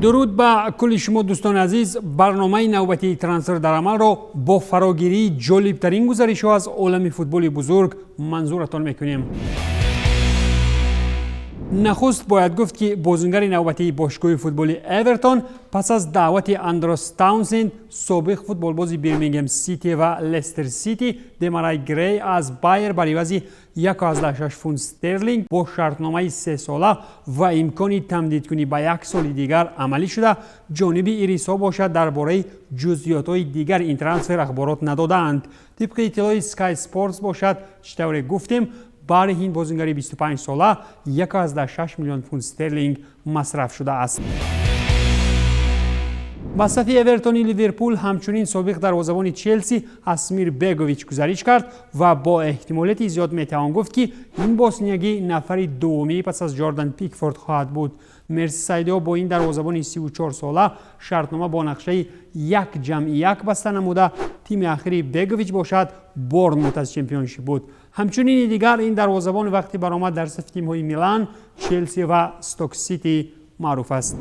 Дуруд ба кулли шумо, дӯстони азиз. Барномаи навбатии «Трансфер дар амалро» бо фарогирии ҷолибтарин гузаришҳо аз олами футболи бузург манзуратон мекунем. Нахуст бояд гуфт, ки бозингари навбатии бошгоҳи футболи Эвертон пас аз даъвати Андрос Таунсенд, собиқ футболбози Бирмингем Сити ва Лестер Сити, Демарай Грей аз Байер бар ивази 16 фунт стерлинг бо шартномаи сесола ва имкони тамдидкунӣ ба як соли дигар амалӣ шуда. Ҷониби ирисҳо бошад, дар бораи ҷузъиётҳои дигари ин трансфер ахборот надодаанд. Тибқи иттилои Sky Sports бошад, чӣ тавре гуфтем, баҳри ин бозингари 25 сола 16 миллион фунт стерлинг масраф шудааст. Ба сафи Эвертони Ливерпул ҳамчунин собиқ дарвозабони Челси Асмир Бегович гузариш кард ва бо эҳтимолияти зиёд метавон гуфт, ки ин босниягӣ нафари дуввумӣ пас аз Ҷордан Пикфорд хоҳад буд. Мерсисайдиҳо бо ин дарвозабони 34 сола шартнома бо нақшаи 1+1 баста намуда. Тими ахири Бегович бошад, Борнмут аз Чемпионшип буд. Ҳамчунини дигар ин дарвозабон вақти баромад дар сафи тимҳои Милан, Челси ва Сток Сити маъруф аст.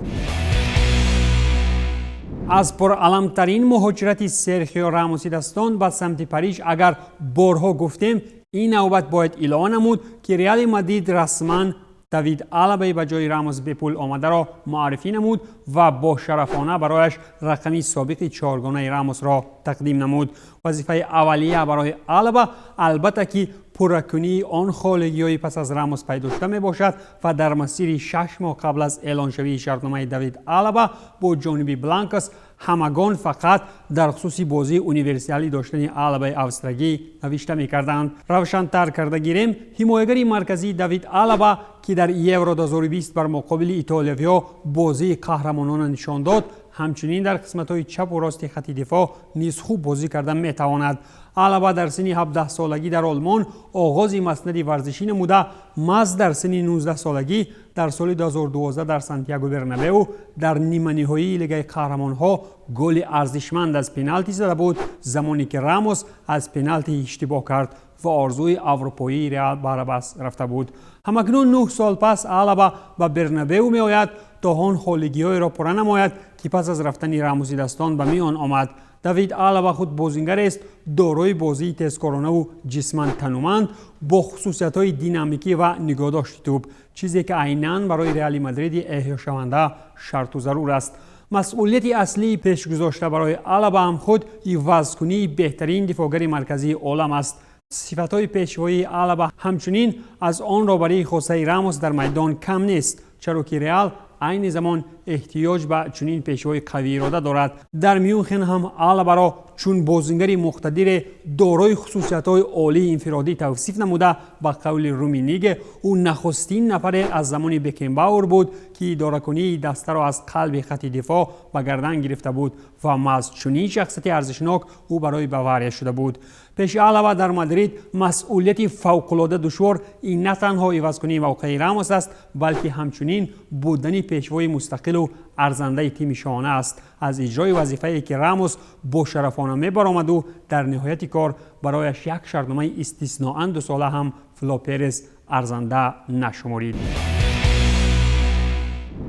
Аз пураламтарин муҳоҷирати Серхио Рамоси дастон ба самти Париж агар борҳо гуфтем, ин навбат бояд илова намуд, ки Реали Мадрид расман Давид Алабаи ба ҷои Рамос бепул омадаро муаррифӣ намуд ва бошарафона барояш рақами собиқи чоргонаи Рамосро тақдим намуд. Вазифаи аввалия барои Алаба, албатта, ки пурракунии он холигиҳои пас аз Рамос пайдо шуда мебошад ва дар масири 6 моҳ қабл аз эълоншавии шартномаи Давид Алаба бо ҷониби бланкос ҳамагон фақат дар хусуси бозии универсалӣ доштани Алабаи австрагӣ навишта мекарданд. Равшантар карда гирем, ҳимоягари марказии Давид Алаба, ки дар Евро 2020 бар муқобили итолиявиҳо бозии қаҳрамонона нишон дод, ҳамчунин дар қисматҳои чапу рости хати дифоъ низ хуб бозӣ карда метавонад. Алаба дар синни 17-солагӣ дар Олмон оғози маснади варзишӣ намуда, маҳз дар синни 19-солагӣ дар соли 2012 дар Сантьяго Бернабеу дар ниманиҳоии Лигаи қаҳрамонҳо голи арзишманд аз пеналти зада буд, замоне ки Рамос аз пеналти иштибоҳ кард ва орзуи аврупоии Реал бар абас рафта буд. Ҳамакнун, 9 сол пас, Алаба ба Бернабеу меояд, то он холигиҳоеро пурра намояд, ки пас аз рафтани Рамоси дастон ба миён омад. Давид Алаба худ бозингарест дорои бозии тезкоронаву ҷисман тануманд, бо хусусиятҳои динамикӣ ва нигоҳдошти тӯб, чизе ки айнан барои Реали Мадриди эҳёшаванда шарту зарур аст. Масъулияти аслии пешгузошта барои Алаба ҳам худ ивазкунии беҳтарин дифоъгари марказии олам аст. Сифатҳои пешвоии Алаба ҳамчунин аз он роҳбарии хосаи Рамос дар майдон кам нест, чаро ки Реал айни замон эҳтиёҷ ба чунин пешвои қавиирода дорад. Дар Мюнхен ҳам Алабаро чун бозингари муқтадире дорои хусусиятҳои олии инфиродӣ тавсиф намуда, ба қавли Руминиге, ӯ нахустин нафаре аз замони Бекенбауэр буд, ки идоракунии дастаро аз қалби хати дифоъ ба гардан гирифта буд ва маҳз чунин шахсияти арзишнок ӯ барои Бавария шуда буд. Пеши Алаба дар Мадрид масъулияти фавқулода душвор ин на танҳо ивазкунии мавқеи Рамос аст, балки ҳамчунин будани пешвои мустақилу арзандаи тими шоҳона аст аз иҷрои вазифае, ки Рамос бошарафона мебаромаду дар ниҳояти кор барояш як шартномаи истисноан дусола ҳам Фло Перес арзанда нашуморид.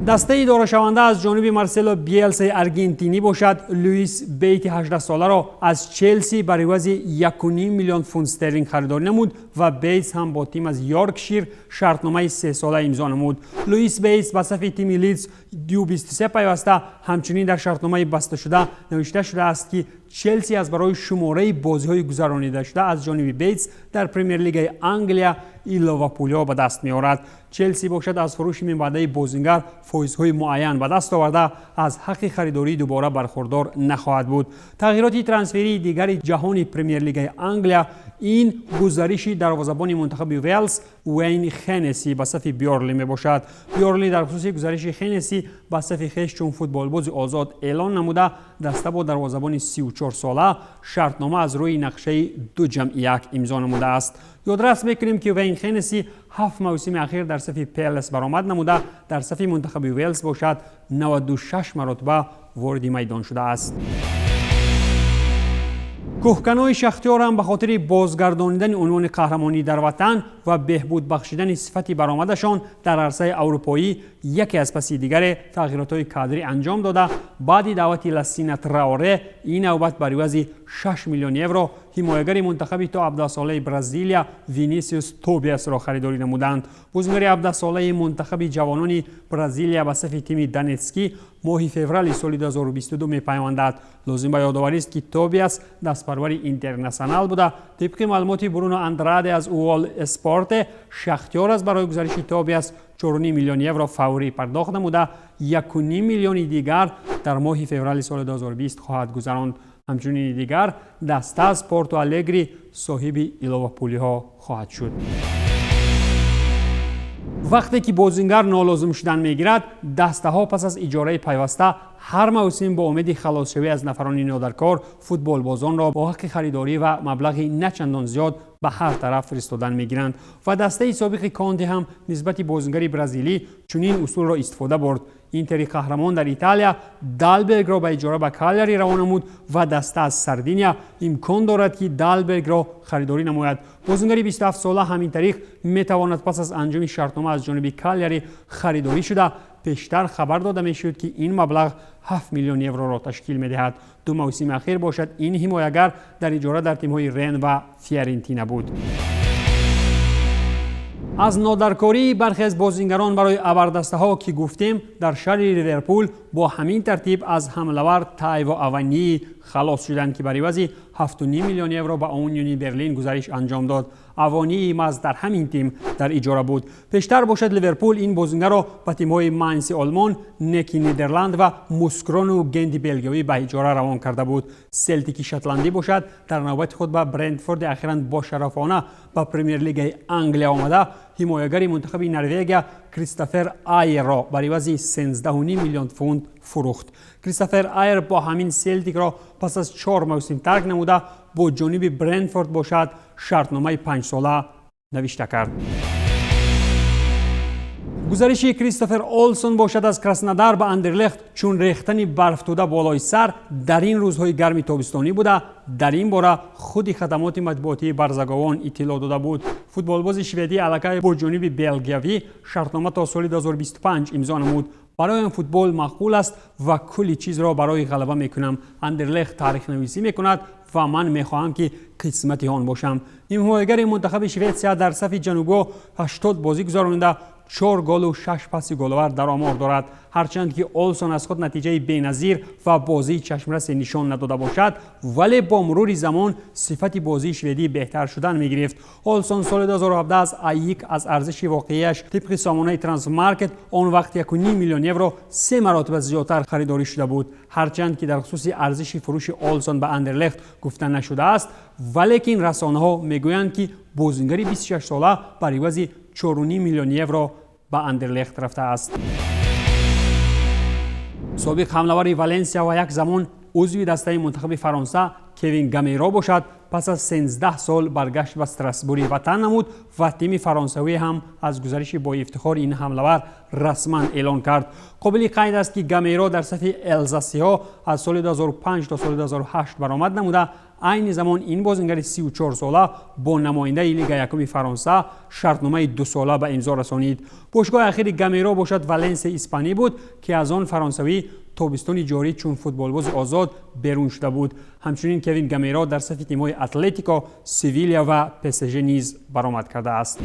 Дастаи идорашаванда аз ҷониби Марсело Биелсаи аргентинӣ бошад, Луис Бейти 18-соларо аз Челси бар ивази 1,5 миллион фунт стерлинг харидорӣ намуд ва Бейтс ҳам бо тим аз Йоркшир шартномаи сесола имзо намуд. Луис Бейтс ба сафи тими Лидс U23 пайваста. Ҳамчунин дар шартномаи басташуда навишта шудааст, ки Челси аз барои шумораи бозиҳои гузаронидашуда аз ҷониби Бейтс дар Премер-лигаи Англия иловапулиҳо ба даст меорад. Челси бошад, аз фурӯши минбаъдаи бозингар фоизҳои муайян ба даст оварда, аз ҳаққи харидории дубора бархурдор нахоҳад буд. Тағйироти трансферии дигари ҷаҳони Премер-лигаи Англия ин гузариши дарвозабони мунтахаби Велс Уэйн Хеннеси ба сафи Бёрнли мебошад. Бёрнли дар хусуси гузариши Хеннеси ба сафи хеш чун футболбози озод эълон намуда, даста бо дарвозабони 34-сола шартнома аз рӯи нақшаи 2+1 имзо намудааст. Ёдрас мекунем, ки Вейн Хеннеси 7 мавсими ахир дар сафи Пелес баромад намуда, дар сафи мунтахаби Велс бошад, 96 маротиба вориди майдон шудааст. Кӯҳканои Шахтёр ҳам ба хотири бозгардонидани унвони қаҳрамонӣ дар ватан ва беҳбуд бахшидани сифати баромадашон дар арсаи аврупоӣ яке аз паси дигаре тағйиротҳои кадрӣ анҷом дода, баъди даъвати Лассина Траоре ин навбат бар ивази 6 миллион евро ҳимоягари мунтахаби то 17-солаи Бразилия Винисиус Тобиасро харидорӣ намуданд. Бозингари 17-солаи мунтахаби ҷавонони Бразилия ба сафи тими донетскӣ моҳи феврали соли 2022 мепайвандад. Лозим ба ёдоварист, ки Тобиас дастпарвари Интернасионал буда. Тибқи маълумоти Бруно Андраде аз Уол Эспорте, Шахтёр аз барои гузариши Тобиас 4 миллион евро фаврӣ пардохт намуда, 1 миллиони дигар дар моҳи феврали соли 2020 хоҳад гузаронд. Ҳамчунини дигар даста аз Порту Алегри соҳиби иловапулиҳо хоҳад шуд. Вақте ки бозингар нолозим шудан мегирад, дастаҳо пас аз иҷораи пайваста ҳар мавсим бо умеди халосшавӣ аз нафарони нодаркор футболбозонро бо ҳаққи харидорӣ ва маблағи начандон зиёд ба ҳар тараф фиристодан мегиранд. Ва дастаи собиқи Конте ҳам нисбати бозингари бразилӣ чунин усулро истифода бурд. Интери қаҳрамон дар Италия Далбергро ба иҷора ба Калияри равон намуд ва даста аз Сардиния имкон дорад, ки Далбергро харидорӣ намояд. Бозингари 27-сола ҳамин тариқ метавонад пас аз анҷоми шартнома аз ҷониби Калияри харидорӣ шуда. Пештар хабар дода мешуд, ки ин маблағ 7 миллион евроро ташкил медиҳад. Ду мавсими ахир бошад, ин ҳимоягар дар иҷора дар тимҳои Рен ва Фиорентина буд. Аз нодаркории бархе аз бозингарон барои абардастаҳо ки гуфтем, дар шаҳри Ливерпул бо ҳамин тартиб аз ҳамлавар Тайво Авании халос шуданд, ки бар ивази 7 миллион евро ба Униони Берлин гузариш анҷом дод. Авонии маҳз дар ҳамин тим дар иҷора буд. Пештар бошад, Ливерпул ин бозингарро ба тимҳои Майнси Олмон, Неки Нидерланд ва Мускрону Генди белгиявӣ ба иҷора равон карда буд. Селтики шотландӣ бошад, дар навбати худ ба Брентфорди ахиран бошарафона ба Премер-лигаи Англия омада ҳимоягари мунтахаби Норвегия Кристофер Айерро бар ивази 13 миллион фунт фурӯхт. Кристофер Айер бо ҳамин Селтикро пас аз 4 мавсим тарк намуда, бо ҷониби Брентфорд бошад шартномаи 5-сола навишта кард. Гузариши Кристофер Олсон бошад аз Краснодар ба Андерлехт чун рехтани барфтуда болои сар дар ин рӯзҳои гарми тобистонӣ буда. Дар ин бора худи хадамоти матбуотии барзаговон иттилоъ дода буд. Футболбози шведӣ аллакай бо ҷониби белгиявӣ шартнома то соли 2025 имзо намуд. Бароям футбол маъқул аст ва кулли чизро барои ғалаба мекунам. Андерлехт таърихнависӣ мекунад ва ман мехоҳам, ки қисмати он бошам. Ҳимоягари мунтахаби Шветсия дар сафи ҷанубо 80 бозӣ гузаронида, чор голу шаш паси головар дар омор дорад. Ҳарчанд ки Олсон аз худ натиҷаи беназир ва бозии чашмрасе нишон надода бошад, вале бо мурури замон сифати бозии шведӣ беҳтар шудан мегирифт. Олсон соли 2017 аз АИК аз арзиши воқеияш тибқи сомонаи Трансфермаркет он вақт 1 миллион евро се маротиба зиёдтар харидорӣ шуда буд. Ҳарчанд ки дар хусуси арзиши фурӯши Олсон ба Андерлехт гуфта нашудааст, валекин расонаҳо мегӯянд, ки бозингари 26-сола бар ивази 4 миллион евро ба Андерлехт рафтааст. Собиқ ҳамлавари Валенсия ва як замон узви дастаи мунтахаби Фаронса Кевин Гамейро бошад, пас аз 13 сол баргашт ба Страсбури ватан намуд ва тими фаронсавӣ ҳам аз гузариши боифтихори ин ҳамлавар расман эълон кард. Қобили қайд аст, ки Гамейро дар сафи элзасиҳо аз соли 2005 то соли 2008 баромад намуда. Айни замон ин бозингари 34-сола бо намояндаи Лига якуми Фаронса шартномаи 2-сола ба имзо расонид. Бошгоҳи ахири Гамейро бошад Валенсияи испанӣ буд, ки аз он фаронсавӣ тобистони ҷорӣ чун футболбози озод берун шуда буд. Ҳамчунин Кевин Гамейро дар сафи тимҳои Атлетико, Севилия ва ПСЖ низ баромад кардааст.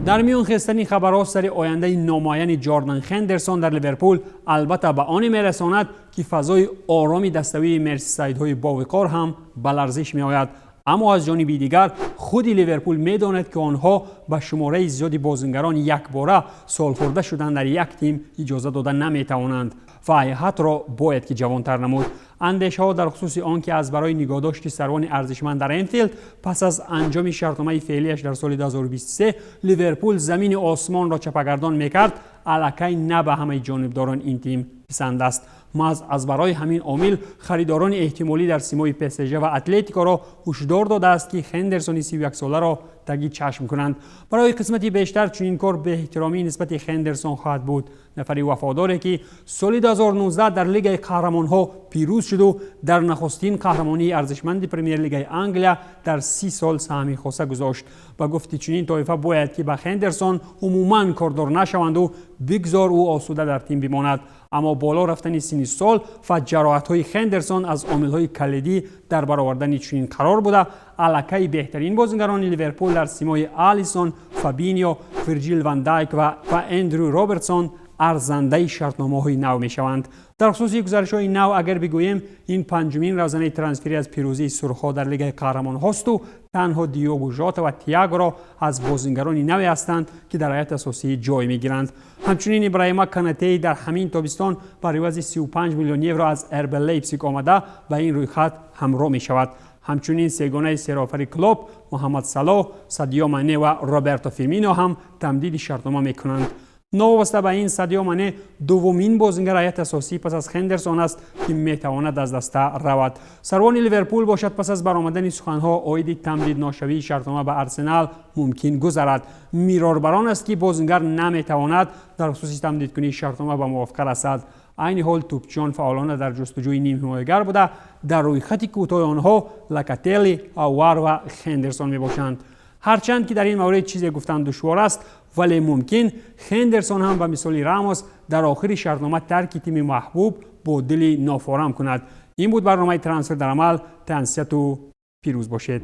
Дар миён хестани хабарҳо сари ояндаи номуайяни Ҷордан Хендерсон дар Ливерпул албатта ба оне мерасонад, ки фазои ороми даставии мерсисайдҳои бовиқор ҳам ба ларзиш меояд. Аммо аз ҷониби дигар худи Ливерпул медонад, ки онҳо ба шумораи зиёди бозингарон якбора солхӯрда шудан дар як тим иҷоза дода наметавонанд ва ҳайатро бояд ки ҷавонтар намуд. Андешаҳо дар хусуси он ки аз барои нигоҳдошти сарвони арзишманд дар Энфилд пас аз анҷоми шартномаи феълияш дар соли 2023 Ливерпул замини осмонро чапагардон мекард, аллакай на ба ҳамаи ҷонибдорон ин тим писанд аст. Писанд аст. Маҳз аз барои ҳамин омил харидорони эҳтимолӣ дар симои ПСЖ ва Атлетикоро ҳушдор додааст, ки Хендерсони 31-соларо таги чашм кунанд. Барои қисмати бештар чунин кор беэҳтиромӣ нисбати Хендерсон хоҳад буд, нафари вафодоре, ки соли 2019 дар Лигаи қаҳрамонҳо пирӯз шуду дар нахустин қаҳрамонии арзишманди Премер-лигаи Англия дар 30 сол саҳми хоса гузошт. Ба гуфти чунин тоифа, бояд ки ба Хендерсон умуман кордор нашаванду бигзор ӯ осуда дар тим бимонад. Аммо боло рафтани синни сол ва ҷароҳатҳои Хендерсон аз омилҳои калидӣ дар баровардани чунин қарор буда, аллакай беҳтарин бозингарони Ливерпул дар симои Алисон, Фабинио, Вирҷил ван Дайк ва Эндрю Робертсон арзандаи шартномаҳои нав мешаванд. Дар хусуси гузаришҳои нав агар бигӯем, ин панҷумин равзанаи трансферӣ аз пирӯзии сурхҳо дар Лигаи қаҳрамонҳосту танҳо Диогу Жота ва Тиагоро аз бозингарони наве ҳастанд, ки дар ҳайати асосӣ ҷой мегиранд. Ҳамчунин Ибраҳима Канатеи дар ҳамин тобистон бар ивази 35 миллион евро аз РБ Лейпсиг омада, ба ин рӯйхат ҳамроҳ мешавад. Ҳамчунин сегонаи серофари Клоп, Муҳаммад Салоҳ, Садио Мане ва Роберто Фирмино ҳам тамдиди шартнома мекунанд. Новобаста ба ин, Садио Мане дуввумин бозингар ҳайати асосӣ пас аз Хендерсон аст, ки метавонад аз даста равад. Сарвони Ливерпул бошад, пас аз баромадани суханҳо оиди тамдидношавии шартнома ба Арсенал мумкин гузарад. Мирор бар он аст, ки бозингар наметавонад дар хусуси тамдидкунии шартнома ба мувофиқа расад. Айни ҳол тӯпчиён фаъолона дар ҷустуҷӯи нимҳимоягар буда, дар рӯйхати кӯтоҳи онҳо Локателли, Ауар ва Хендерсон мебошанд. Ҳарчанд ки дар ин маврид чизе гуфтан душвор аст, вале мумкин Хендерсон ҳам ба мисоли Рамос дар охири шартнома тарки тими маҳбуб бо дили нофорам кунад. Ин буд барномаи «Трансфер дар амал». Тансиҳату пирӯз бошед.